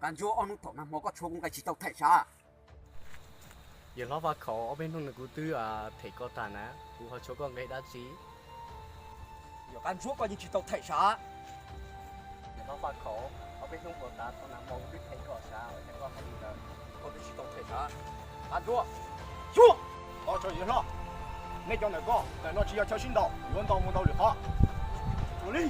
Qab Ntsuab, ob hnub thaum nag hmo koj tshuav kuv nqe tsis tau them sav? Yawg hlob Vaj Khaum, ob peb hnub no kuv twb them koj tag na, kuv ho tshuav koj nqe dab tsi? Yog Qab Ntsuab koj yeej tsis tau them sav? Yawg hlob Vaj Khaum, ob peb hnub ua tas thaum nag hmo kuv twb them koj sav, koj hais li ntawd, koj twb tsis tau them sav? Qab Ntsuab, xyuas! Ov, tso yawg hlob, nej cov ntawm koj ntawm no tsis yog chaw sib ntaus, yuav ntaus mus ntaus lwm qhov. Ua li.